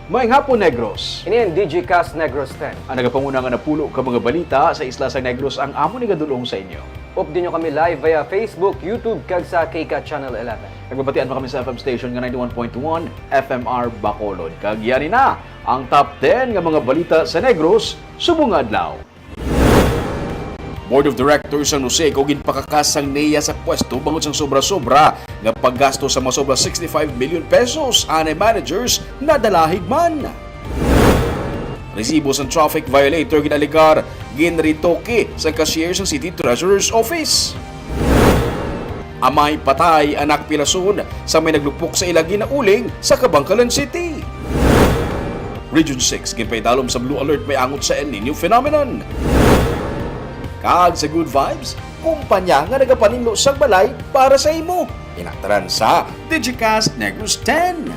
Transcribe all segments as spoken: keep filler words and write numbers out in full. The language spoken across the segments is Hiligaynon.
Maayong hapon, Negros. Ini ang Digicast Negros ten. Ang nagapanguna nga napulo ka mga balita sa isla sa Negros ang amon igadul-ong sa inyo. Update nyo kami live via Facebook, YouTube, kag sa K CAT Channel eleven. Nagbabatian pa kami sa F M station nga ninety-one point one F M R Bacolod. Kag yani na ang top ten nga mga balita sa Negros subong nga adlaw. Board of Directors sang NOSECO ginpakakas sang NEA sa pwesto bangod sang sobra-sobra nga paggasto sa masobra sixty-five million pesos. Anay managers nadalahig man. Resibo sang traffic violator ginaligar ginretoke sang cashier sang City Treasurer's Office. Amay patay anak pilason sa may naglupok sa ila ginauling sa Kabankalan City. Region six ginpaidalom sa blue alert may angot sa El Nino phenomenon. Kag sa Good Vibes, kumpanya nga nagapaninlo sang balay para sa imo. Inaktaran sa Digicast Negros ten.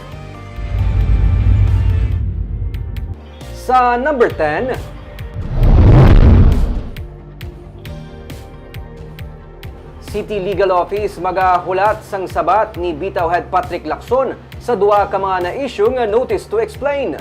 Sa number ten, City Legal Office magahulat sang sabat ni BITAO Head Patrick Lacson sa duha ka mga na-issue nga notice to explain.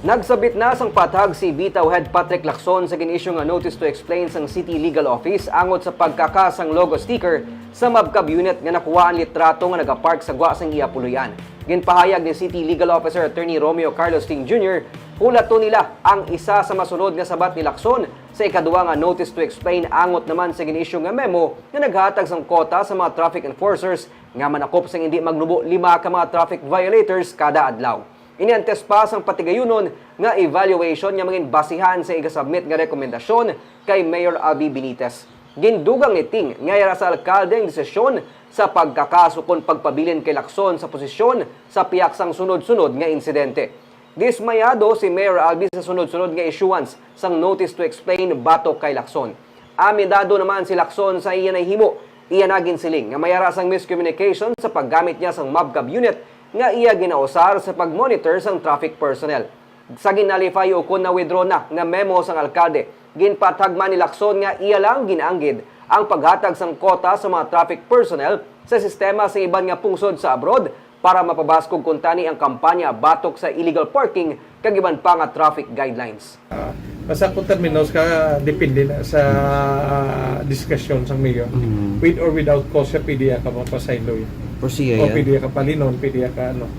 Nagsabit na sang pathag si BITAO Head Patrick Lacson sa gin-issue nga notice to explain sang City Legal Office angot sa pagkaka sang logo sticker sa MABCAB unit nga nakuhaan litrato nga nagapark sa gwa sang iya puloy-an. Ginpahayag ni City Legal Officer Attorney Romeo Carlos Ting Junior, hulaton nila ang isa sa masunod nga sabat ni Lacson sa ikaduha nga notice to explain angot naman sa gin-issue nga memo nga naghatag sang quota sa mga traffic enforcers nga manakop sang indi magnubo lima ka mga traffic violators kada adlaw. Ini antes pa sang patigayunon nga evaluation nga mangin basihan sa igasubmit nga rekomendasyon kay Mayor Albee Benitez. Gindugang ni Ting nga yara sa alkalde ang desisyon sa pagkakaso kon pagpabilin kay Lacson sa posisyon sa pihak sang sunod-sunod nga insidente. Dismayado si Mayor Albee sa sunod-sunod nga issuance sang notice to explain batok kay Lacson. Aminado naman si Lacson sa iya nahimo. Iya na ginsiling nga may ara sang miscommunication sa paggamit niya sang MABCAB unit nga iya ginausar sa pag-monitor sang traffic personnel. Sa ginalify ukon na-withdraw na nga memo sang alkalde, ginpatag man ni Lacson nga iya lang ginaanggid ang paghatag sang quota sa mga traffic personnel sa sistema sa iban nga pungsod sa abroad para mapabaskog kuntani ang kampanya batok sa illegal parking kag iban pa nga traffic guidelines. Ah, basta kung terminos ka, depende na sa, ah, discussion sang mayor. Mm. With or without cause siya, pwede ka mapasaylo. Pero siya O yan. pwede ka palinon, pwede ka ano.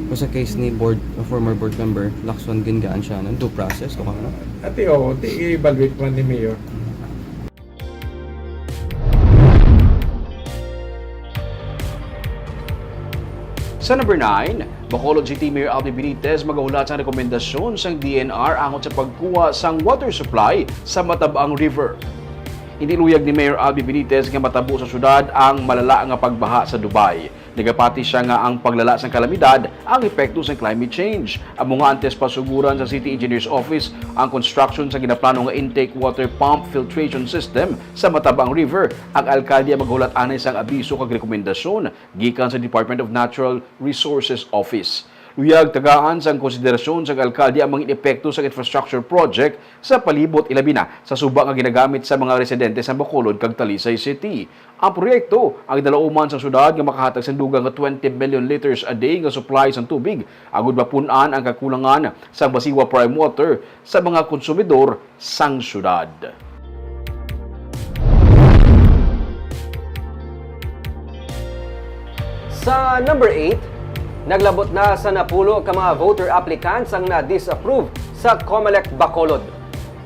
Pero sa case ni board, former board member, Lacson, gingaan siya ng due process, kung ano? Ati, oo, ti i-evaluate man ni mayor. Sa number nine, Bacolod City Mayor Albee Benitez magahulat sang rekomendasyon sang D N R angot sa pagkuha sang water supply sa Matabang River. Indi luyag ni Mayor Albee Benitez nga matabo sa syudad ang malala nga pagbaha sa Dubai. Nagapati sia nga ang paglala sang kalamidad ang epekto sang climate change. Amo nga antes pa suguran sa City Engineer's Office ang construction sa ginaplano nga intake water pump filtration system sa Matabang River, ang alkalde ang maghulat anay sang abiso kag rekomendasyon gikan sa Department of Natural Resources Office. Luyag tagaan sang konsiderasyon sang alkalde ang mga epekto sang infrastructure project sa palibot, ilabi na sa suba nga ginagamit sa mga residente sa Bacolod kag Talisay City. Ang proyekto ang ginalauman sang syudad nga makahatag sang dugang nga twenty million liters a day nga supply sang tubig, agud mapun-an ang kakulangan sang Basiwa Prime Water sa mga konsumidor sang syudad. Sa number eight, naglabot na sa napulo ka mga voter applicants ang na-disapprove sa Comelec Bacolod.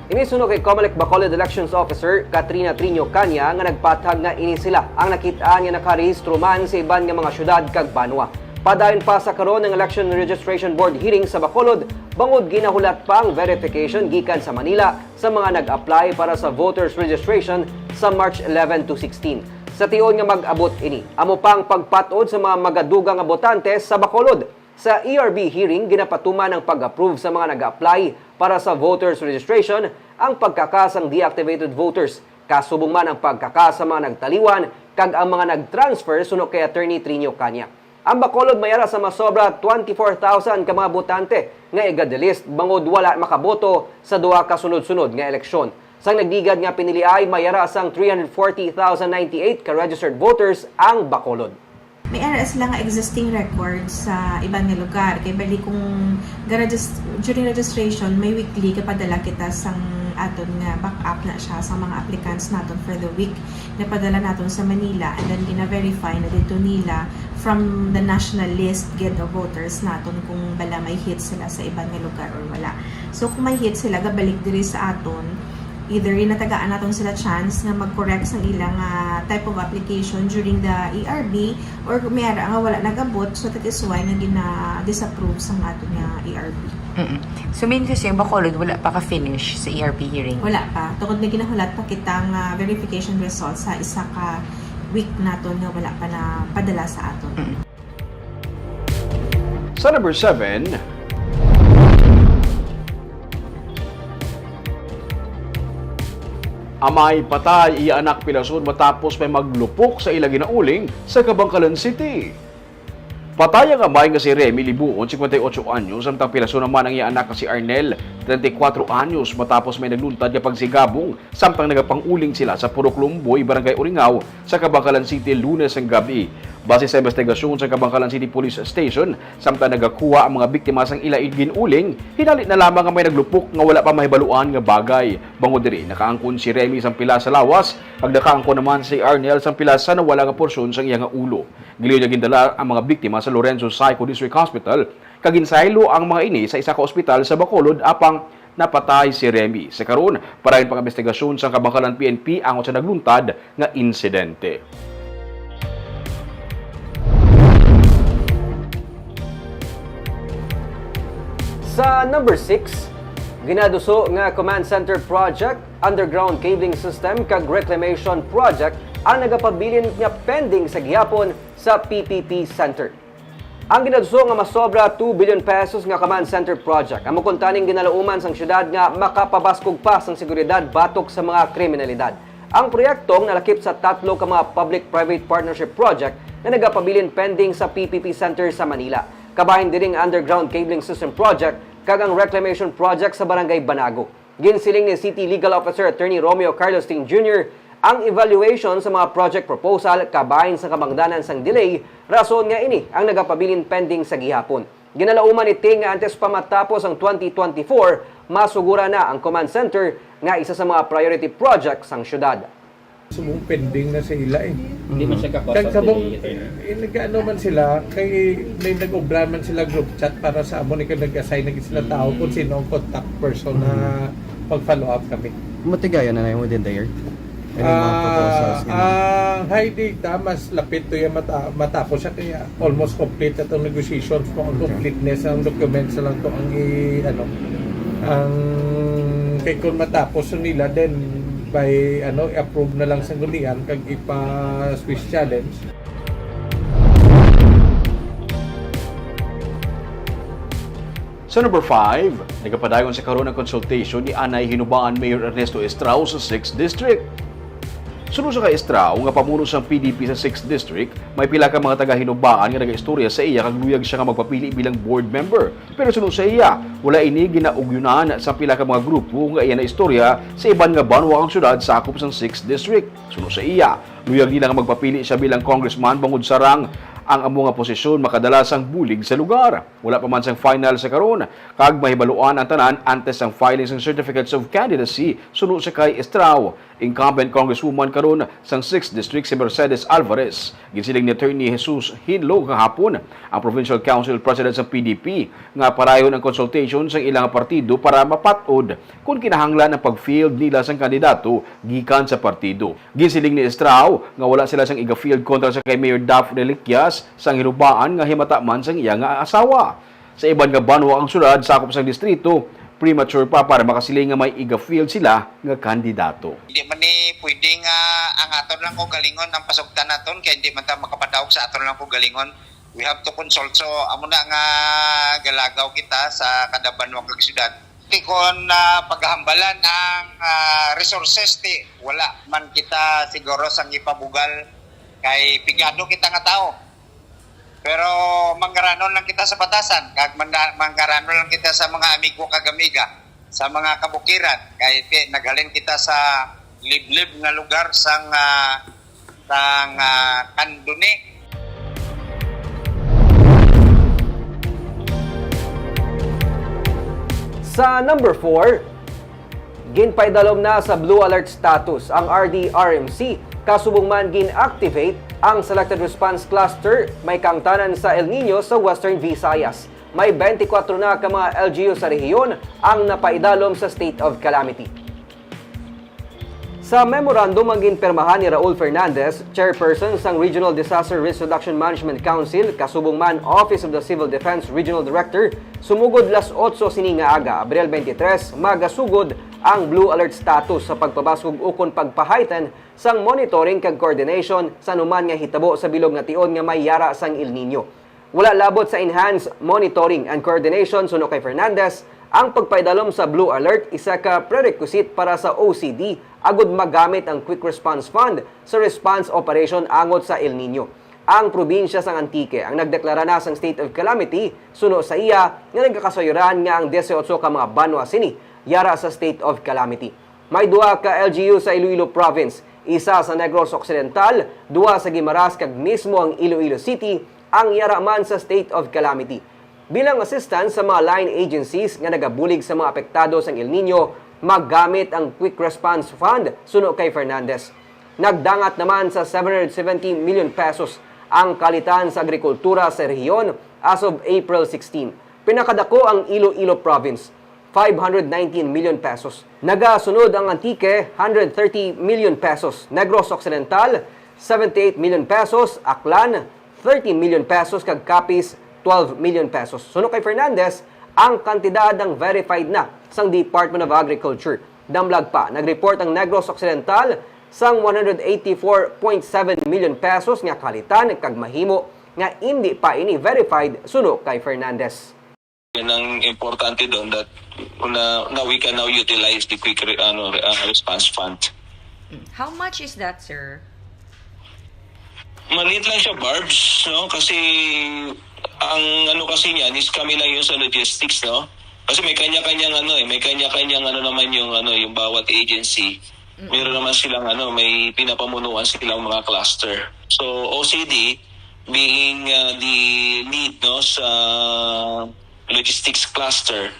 Ini suno kay Comelec Bacolod Elections Officer Katrina Triño Caña nga nagpatag nga ini sila ang nakit-an nga nakarehistro man sa iban nga mga syudad kag banwa. Padayon pa sa karon ang Election Registration Board hearing sa Bacolod bangod ginahulat pa ang verification gikan sa Manila sa mga nag-apply para sa voters registration sa March eleven to sixteen. Sa tion nga mag-abot ini, amo pa ang pagpat-od sa mga magadugang nga botante sa Bacolod. Sa E R B hearing, ginapatuman ang pag-approve sa mga nag-apply para sa voters registration, ang pagkaka sang deactivated voters, kasubong man ang pagkaka sa mga nagtaliwan kag ang mga nag-transfer suno kay Attorney Trinio Caña. Ang Bacolod may ara sa masobra twenty-four thousand ka mga botante nga iga-delist bangod wala makaboto sa duha ka sunod-sunod nga eleksyon. Sang nagligad nga piniliay, may ara sang three hundred forty thousand ninety-eight ka registered voters ang Bacolod. May ara sila nga existing records sa iban nga lugar. Kay bali kung ga-regis-, during registration, may weekly gapadala kita sang aton nga backup na siya sa mga applicants naton for the week. Napadala naton sa Manila and then gina-verify na dito nila from the national list gid of voters naton kung bala may hit sila sa iban nga lugar or wala. So kung may hit sila, gabalik diri sa aton, either ginatagaan naton sila chance nga mag-correct sang ilang, ah, type of application during the E R B, or may ara nga wala nag-abot, so that is why nga gina-disapprove sang aton nga E R B. Mm-mm. So, mean to say, ang Bacolod wala pa ka-finish sa E R B hearing? Wala pa. Tungod nga ginahulat pa kita nga verification results sa isa ka week naton nga wala pa na padala sa aton. Mm. Sa number seven, amay patay iya anak pilason matapos may maglupok sa ila ginauling sa Kabankalan City. Patay ang amay nga si Remy Libuon, singkwenta y otso anyos, samtang pilason naman ang iya anak nga si Arnel, treinta y cuatro anyos, matapos may nagluntad nga pagsigabong samtang nagapang-uling sila sa Purok Lumboy, Barangay Uringaw, sa Kabankalan City, Lunes sang gabi. Base sa investigasyon sa Kabankalan City Police Station, samtang nagakuha ang mga biktima sang ila gin-uling, hinali na lamang nga may naglupok nga wala pa mahibaluan nga bagay. Bangod diri, nakaangkon si Remy sang pila sa lawas, kag nakaangkon naman si Arnel sang pila sa nawala nga porsyon sang iya nga ulo. Giliw niya gindala ang mga biktima sa Lorenzo Saico District Hospital, kag ginsaylo ang mga ini sa isa ka ospital sa Bacolod, apang napatay si Remy. Sa karon, parayon pang investigasyon sang Kabankalan P N P angot sa nagluntad nga insidente. Sa number six, ginaduso nga command center project, underground cabling system kag reclamation project ang nagapabilin nga pending sa gihapon sa P P P Center. Ang ginaduso nga masobra two billion pesos nga command center project amo kuntaning ginalauman sang syudad nga makapabaskog pa sang seguridad batok sa mga kriminalidad. Ang proyektong nalakip sa tatlo ka mga public-private partnership project nga nagapabilin pending sa P P P Center sa Manila. Kabahin diri ang underground cabling system project kag ang reclamation project sa Barangay Banago. Ginsiling ni City Legal Officer Attorney Romeo Carlos Ting Junior, ang evaluation sa mga project proposal kabahin sa kabangdanan sang delay, rason nga ini ang nagapabilin pending sa gihapon. Ginalauman ni Ting nga antes pa matapos ang twenty twenty-four, masugura na ang command center nga isa sa mga priority project sang syudad. Subong pending na sa ila eh. Hindi man siya Kag ka-cause of kabong, delay, attorney. Eh, nag-ano man sila, kay may nag-obra man sila group chat para sa amo ni kay nag-assign na gid sila tao kung sino ang contact person na pag-follow up kami. Matigayon na na yung within the year? Any mga proposals? Ah, ang high data, mas lapit to yung mata, matapos siya kaya almost complete atong negotiations mo ang Okay. Completeness ang documents lang to ang i, ano, ang kay kung matapos nila, then by ano, i-approve na lang sa gunian kag ipa-Swiss challenge. Sa number five, nagapadayon sa karon ang consultation ni anay Hinubaan Mayor Ernesto Estrao sa sixth District. Suno sa kay Estrao nga pamuno sang P D P sa sixth District, may pila ka mga taga Hinubaan nga nagaistorya sa iya kag luyag siya nga magpapili bilang board member. Pero suno sa iya, wala ini ginaugyunan sa pila ka mga grupo nga iya naistorya sa iban nga banwa kag syudad sakop sang sixth District. Suno sa iya, luyag nila nga magpapili siya bilang congressman bangod sarang ang amo nga posisyon makadala sang bulig sa lugar. Wala pa man sang final sa karon, kag mahibaluan ang tanan antes sang filing sang certificates of candidacy suno sa kay Estrao. Incumbent Congresswoman karon sang sixth District si Mercedes Alvarez. Ginsiling ni Attorney Jesus Hinlo kahapon, ang Provincial Council President sa P D P, nga parayhon ang consultation sang ilang partido para mapat-od kon kinahanglan ang pag-field nila sang kandidato gikan sa partido. Ginsiling ni Estrao nga wala sila sang iga-field kontra sa kay Mayor Daph Reliquias sang Hinubaan nga himata man sang iya nga asawa. Sa iban nga banwa kag syudad sakop sang distrito, premature pa para makasiling nga may iga-field sila nga kandidato. Hindi man ni pwede nga ang aton lang kaugalingon ang pasugtan naton, kay hindi man ta makapadaog sa aton lang kaugalingon. We have to consult. So, amo na nga galagaw kita sa kada banwa kag syudad. Ti kon, ah, paghambalan ang, ah, resources, ti wala man kita siguro sang ipabugal kay pigado kita nga tawo. Pero manggaranon lang kita sa batasan, kag manda-, manggaranon lang kita sa mga amigo kag amiga, sa mga kabukiran, kay ti-, naghalin kita sa liblib nga lugar sang, ah, sang, ah, kanduni. Sa number four, ginpaidalom na sa blue alert status ang R D R M C, kasubong man gin-activate ang Selected Response Cluster. May kaangtanan sa El Niño sa Western Visayas. May twenty-four na ka mga L G U sa rehiyon ang napaidalom sa state of calamity. Sa memorandum ang ginpirmahan ni Raul Fernandez, chairperson sang Regional Disaster Risk Reduction Management Council, kasubong man Office of the Civil Defense Regional Director, sumugod las otso sini nga aga, Abril twenty-three, magasugod ang blue alert status sa pagpabasog ukon pagpa-heighten sang monitoring kag coordination sa anuman nga hitabo sa bilog nga tion nga may yara sang El Niño. Wala labot sa enhanced monitoring and coordination, suno kay Fernandez, ang pagpaidalom sa blue alert isa ka prerequisite para sa O C D agud magamit ang Quick Response Fund sa response operation angot sa El Niño. Ang probinsya sang Antique ang nagdeklara na sang state of calamity, suno sa iya nga nagakasayuran nga ang dieciocho ka mga banwa sini yara sa state of calamity. May duha ka L G U sa Iloilo Province, isa sa Negros Occidental, duha sa Guimaras kag mismo ang Iloilo City ang yara man sa state of calamity. Bilang assistance sa mga line agencies nga nagabulig sa mga apektado sang El Niño, magamit ang Quick Response Fund, suno kay Fernandez. Nagdangat naman sa seven hundred seventy million pesos ang kalitan sa agrikultura sa rehiyon as of April sixteen. Pinakadako ang Iloilo Province, five hundred nineteen million pesos. Nagasunod ang Antique, hundred thirty million pesos. Negros Occidental, seventy-eight million pesos. Aklan, thirty million pesos. Kag Capiz, twelve million pesos. Suno kay Fernandez, ang kantidad ang verified na sang Department of Agriculture. Damlag pa, nag-report ang Negros Occidental sang one hundred eighty-four point seven million pesos nga kalitan kag mahimo nga indi pa ini verified, suno kay Fernandez. Yan ang importante doon, that na, na we can now utilize the quick re-, ano, re-, ah, response fund. How much is that, sir? Maliit lang siya, Barbs, no? Kasi ang ano kasi niyan is kami lang yung sa logistics, no? Kasi may kanya-kanyang ano eh, may kanya-kanyang ano naman yung ano, yung bawat agency. Meron naman silang ano, may pinapamunuan silang mga cluster. So O C D being uh, the lead, no, sa logistics cluster.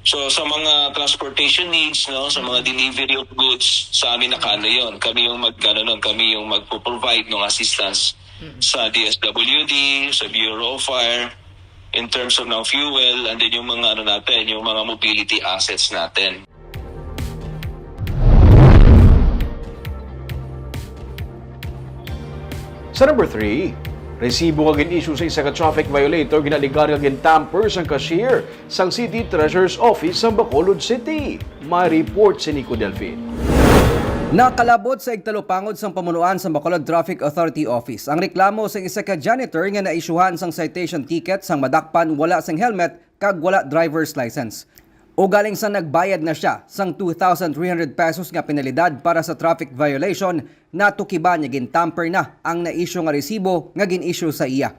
So sa mga transportation needs, no, sa mga delivery of goods, sa amin nakaano yon. Kami yung mag ano nun, kami yung magpo-provide ng assistance sa D S W D, sa Bureau of Fire, in terms of ng fuel, and then yung mga ano natin, yung mga mobility assets natin. Sa number three, resibo nga gin-issue sa isa ka traffic violator ginaaligar nga gin-tamper sang cashier sang City Treasurer's Office sa Bacolod City. May report si Nico Delfin. Nakalabot sa igtalupangod sang pamunuan sa Bacolod Traffic Authority Office ang reklamo sa isa ka janitor nga naisyuhan sang citation ticket sang madakpan wala sing helmet kag wala driver's license. Ugaling sa nagbayad na siya sang two thousand three hundred pesos nga penalidad para sa traffic violation, natukiban nga gin-tamper na ang na-issue nga resibo nga gin-issue sa iya.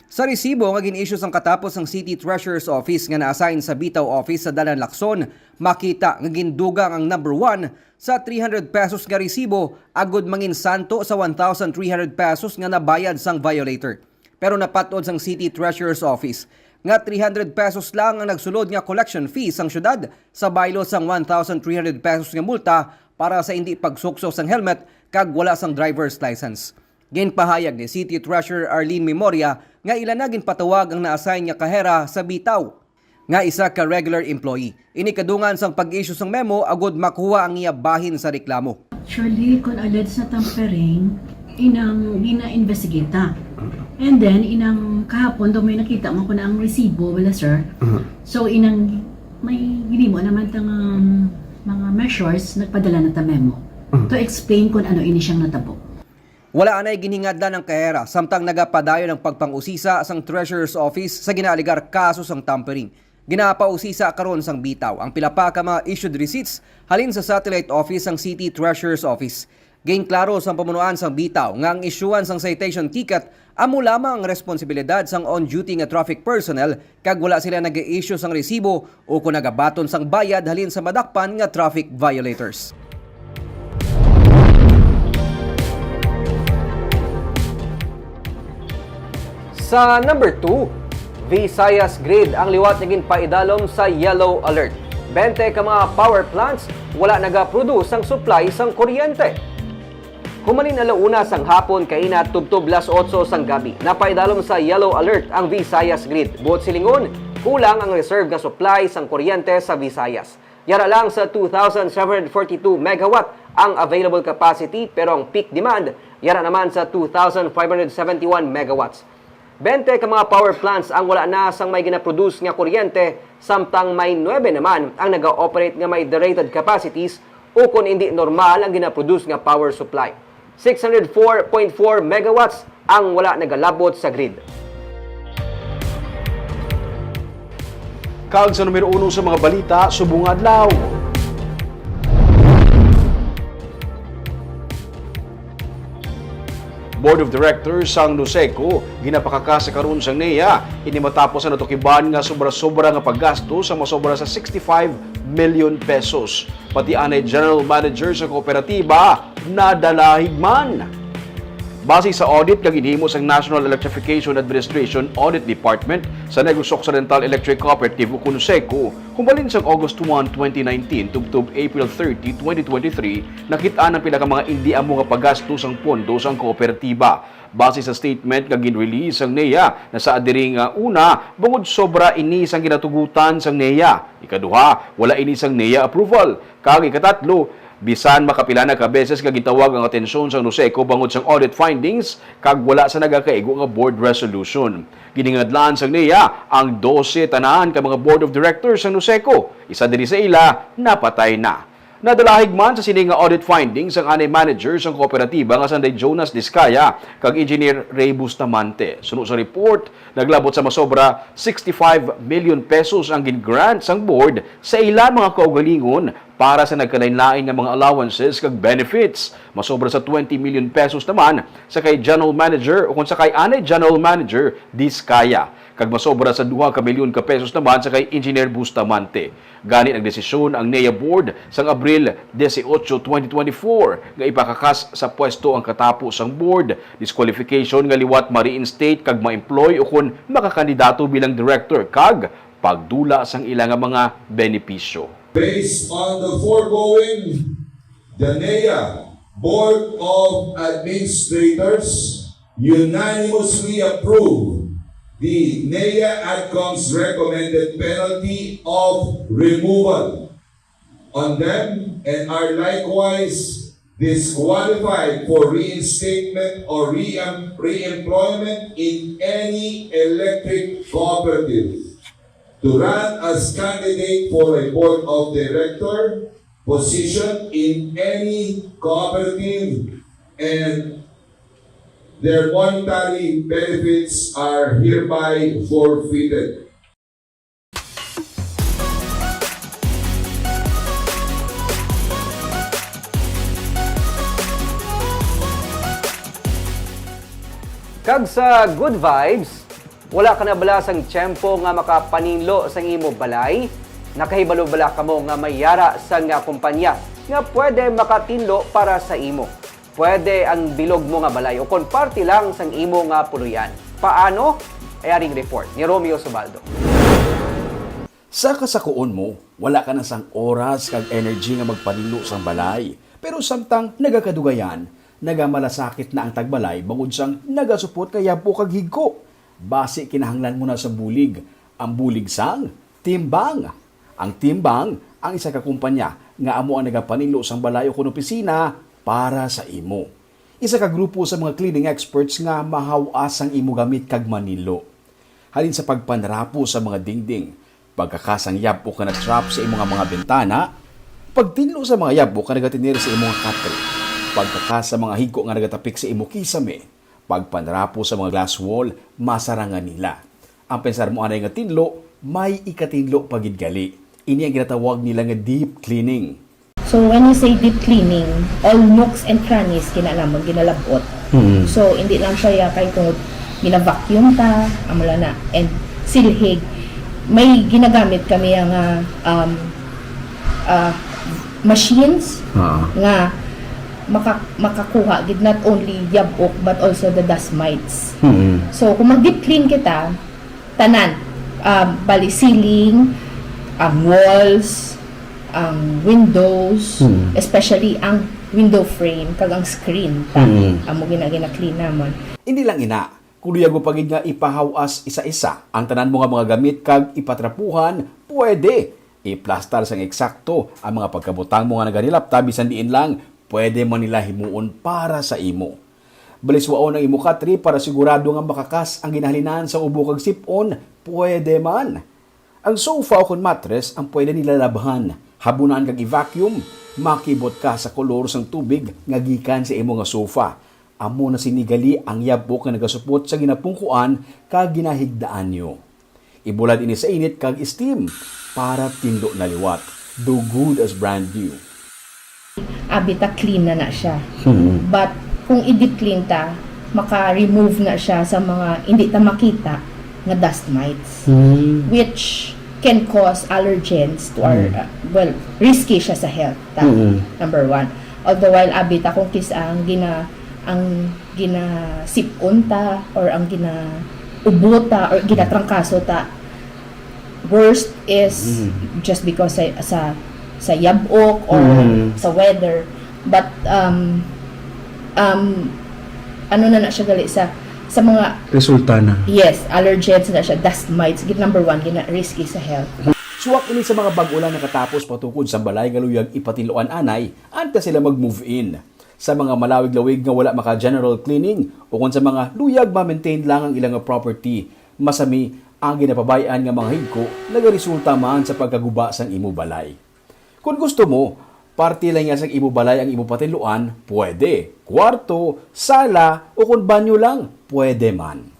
Sa resibo nga gin-issue sang katapos sang City Treasurer's Office nga na-assign sa Bitaw Office sa Dalan Lacson, makita nga gindugang ang number one sa three hundred pesos nga resibo agud manginsanto sa one thousand three hundred pesos nga nabayad sang violator. Pero napat-od sang City Treasurer's Office nga three hundred pesos lang ang nagsulod nga collection fee sang syudad sa baylo sang one thousand three hundred pesos nga multa para sa indi pagsukso sang helmet kag wala sang driver's license. Ginpahayag ni City Treasurer Arlene Memoria nga ila na ginpatawag ang na-assign nga kahera sa Bitaw nga isa ka regular employee. Ini kadungan sang pag-issue sang memo agud makuha ang iya bahin sa reklamo. Actually, kung alleged na tampering, inang gina-investigate ta. And then, inang kahapon daw may nakita mo ko na ang resibo, wala sir. So, inang may ginimo naman tang um, mga measures, nagpadala na ta memo to explain kung ano ini siyang natabo. Wala anay ginhingadlan ang kahera samtang nagapadayon ang pagpang-usisa sang Treasurer's Office sa ginaaligar kaso sang tampering. Ginapausisa karon sang Bitaw ang pila pa ka mga issued receipts halin sa satellite office sang City Treasurer's Office. Ginklaro sang pamunuan sang Bitaw nga ang isyuhan sang citation ticket amo lamang ang responsibilidad sang on-duty nga traffic personnel kag wala sila nag-i-issue sang resibo ukon nagabaton sang bayad halin sa madakpan nga traffic violators. Sa number two, Visayas Grid ang liwat nga ginpaidalom sa yellow alert. Bente ka mga power plants wala nagaproduce sang supply sang kuryente. Humalin ala una sang hapon kaina tubtob las otso sang gabi, napaidalom sa yellow alert ang Visayas Grid. Buot silingon, kulang ang reserve nga supply sang kuryente sa Visayas. Yara lang sa two thousand seven hundred forty-two megawatt ang available capacity, pero ang peak demand yara naman sa two thousand five hundred seventy-one megawatts. Bente ka mga power plants ang wala na sang may ginaproduce nga kuryente, samtang may nuebe naman ang naga-operate nga may derated capacities ukon indi normal ang ginaproduce nga power supply. Six hundred four point four megawatts ang wala nagalabot sa grid. Kag sa numero uno sa mga balita subong nga adlaw, Board of Directors sang NOSECO ginapakakasa karon sang NEA. Ini matapos ang natukiban nga sobra-sobra nga paggasto sa masobra sa sixty-five million pesos. Pati anay general manager sa kooperatiba nadalahig man. Base sa audit nga ginhimo sang National Electrification Administration Audit Department sa Negros Occidental Electric Cooperative o NOSECO, humalin sang August one, twenty nineteen tubtob April thirty, twenty twenty-three, nakit-an ang pila ka mga indi amo nga paggasto sang pondo sang kooperatiba. Base sa statement nga gin-release sang NEA, nasaad diri nga una, bangod sobra ini sang ginatugutan sang NEA. Ikaduha, wala ini sang NEA approval. Kag ikatatlo, bisan makapila na ka beses nga gintawag ang atensyon sang NOSECO bangod sang audit findings, kag wala sa nagakaigo nga board resolution. Giningadlaan sang NEA ang dose tanan ka mga board of directors sang NOSECO. Isa diri sa ila napatay na. Nadalahig man sa sini nga audit findings ang anay manager sang kooperatiba nga sanday Jonas Discaya kag Engineer Ray Bustamante. Suno sa report, naglabot sa masobra sixty-five million pesos ang gin-grant sang board sa ila mga kaugalingon para sa nagkalainlain nga mga allowances kag benefits. Masobra sa twenty million pesos naman sa kay General Manager ukon sa kay anay General Manager Discaya, kag masobra sa duha ka milyon ka pesos naman sa kay Engineer Bustamante. Gani nagdesisyon ang NEA Board sang Abril dieciocho, twenty twenty-four nga ipakakas sa pwesto ang katapo sang board disqualification nga liwat ma-reinstate kag ma-employ ukon makakandidato bilang director kag pagdula sang ila nga mga benepisyo. Based on the foregoing, the NEA Board of Administrators unanimously approved the NEA ADCOM's recommended penalty of removal on them and are likewise disqualified for reinstatement or re-em-, re-employment in any electric cooperative to run as candidate for a board of director position in any cooperative, and their monetary benefits are hereby forfeited. Kag sa good vibes, wala ka na bala sang tiyempo nga makapaninlo sang imo balay? Nakahibalo bala kamo nga may yara sang, ah, kumpanya nga pwede makatinlo para sa imo? Pwede ang bilog mo nga balay ukon parte lang sang imo nga puloy-an. Paano? Ay aring report ni Romeo Subaldo. Sa kasakoon mo, wala ka na sang oras kag energy nga magpaninlo sang balay. Pero samtang nagakadugayan, nagamalasakit na ang tagbalay bangod sang nagasupot nga yab-ok kag higko. Basi kinahanglan mo na sa bulig, ang bulig sang Timbang. Ang Timbang ang isa ka kumpanya nga amo ang nagapaninlo sang balay ukon opisina para sa imo. Isa ka grupo sa mga cleaning experts nga mahaw-as ang imo gamit kag maninlo. Halin sa pagpanrapo sa mga dingding, pagkakas sang yab-ok nga na-trap sa imo nga mga bintana, pagtinlo sa mga yab-ok nga nagatener sa imo nga katre, pagkakas sa mga higko nga nagatapik sa imo kisame, pagpanrapo sa mga glass wall, masarangan nila. Ang pensar mo anay nga tinlo, may ikatinlo pa gid gali. Ini ang ginatawag nila nga deep cleaning. So, when you say deep cleaning, all nooks and crannies, kinalaman, ginalab-ot. Mm. So, hindi lang siya ya kay tungod gina-vacuum ta, amo lang na, and silhig. May ginagamit kami nga, um, ah, machines Ah. nga maka-, makakuha gid not only yab-ok but also the dust mites. Mm. So, kung mag-deep clean kita, Tanan, um, bali ceiling, ang walls, ang windows, Mm. especially ang window frame kag ang screen ta. Mm. Amo gina-, gina-clean namon. Hindi lang ina, kung luyag mo pa gid nga ipahawas isa-isa ang tanan mo nga mga gamit kag ipatrapuhan, pwede. Iplastar sang eksakto ang mga pagkabutang mo nga naganilapta bisan diin lang, pwede man nila himuon para sa imo. Baliswaon ang imo katre para sigurado nga makakas ang ginahalinan sa ubo kag sip-on, pwede man. Ang sofa o kon mattress ang pwede nila labhan, habunan kag i-vacuum, makibot ka sa kolor sang tubig nga gikan sa imo nga sofa. Amo na sini gali ang yab-ok nga nagasupot sa ginapungkuan kag ginahigdaan nyo. Ibulad ini sa init kag steam para tindo na liwat. Do good as brand new. Abi ta clean na na siya. Hmm. But kung i-deep clean ta, maka-remove na siya sa mga hindi ta makita nga dust mites, Hmm. which can cause allergens to our, Hmm. uh, well, risky siya sa health ta. Hmm. Number one. All the while, abi ta kung kis-a ang gina-, ang ginasip-on ta or ang gina-ubo ta or ginatrangkaso ta. Worst is Mm. just because sa, sa, sa yab-ok or Mm. sa weather. But, um, um, ano na na siya gali sa, sa mga Resulta na. Yes, allergens na siya, dust mites, gid number one, gina-, risky sa health. Suwak ini sa mga bag-o lang nakatapos patukod sa balay nga luyag ipatinluan anay, antes sila mag-move in. Sa mga malawig-lawig nga wala maka-general cleaning, ukon sa mga luyag ma-maintain lang ang ilang property, masami ang ginapabay-an nga mga higko nagaresulta man sa pagkaguba sang imo balay. Kon gusto mo, parte lang niya sang imo balay ang imo patinluan, pwede. Kwarto, sala, o kon banyo lang, pwede man.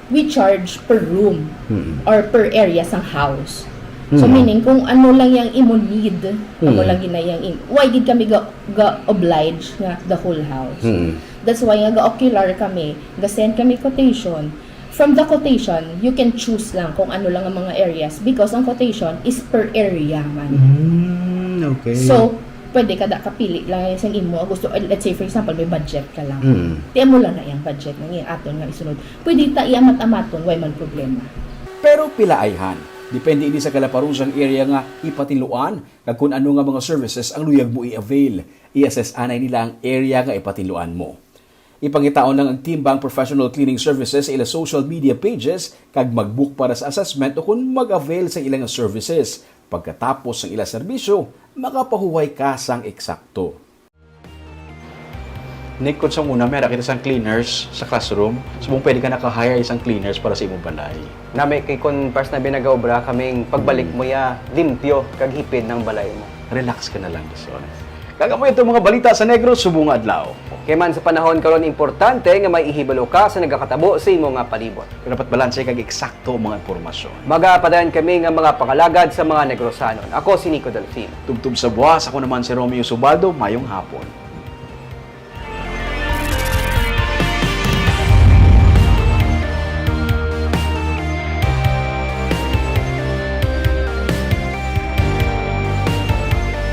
We charge per room Mm. or per area sang house. So, Mm. meaning, kung ano lang yang imo need, amo Mm. lang gina yang im-, why gid kami ga, ga oblige nga the whole house? Mm. That's why nga ga-ocular kami, ga-send kami quotation. From the quotation, you can choose lang kung ano lang ang mga areas because ang quotation is per area man. Mm, okay. So, pwede ka da kapili lang sa imo nga gusto. Eh, let's say, for example, may budget ka lang. Mm. Ti amo lang na yang budget nga aton nga isunod. Pwede ta iamat-amaton, way man problema. Pero pila ayhan. Depende ini sa kalaparon sang area nga ipatinluan kag kun ano nga mga services ang luyag mo i-avail. I-assess anay nila ang area nga ipatinluan mo. Ipangitaon lang ang Timbang Professional Cleaning Services sa ila social media pages kag mag-book para sa assessment o kon mag-avail sa ila nga services. Pagkatapos sang ila serbisyo, makapahuway ka sang eksakto. Nick, kung sa una, may ara kita sang cleaners sa classroom. Subong pwede ka naka-hire isang cleaners para sa imong balay. Nami kay kung pas na binagaobra kaming pagbalik Mm. mo ya, limpyo kag hipid ng balay mo. Relax ka na lang, Dison. Kag amo ito mga balita sa Negros subong nga adlaw. Kay man sa panahon karon, importante nga may ihibalo ka sa nagakatabo sa imo nga palibot. Pero dapat balanse kag eksakto ang mga impormasyon. Magapadayon kami nga mga pangalagad sa mga Negrosanon. Ako si Nico Delfin. Tubtob sa buwas, ako naman si Romeo Subaldo. Mayong hapon.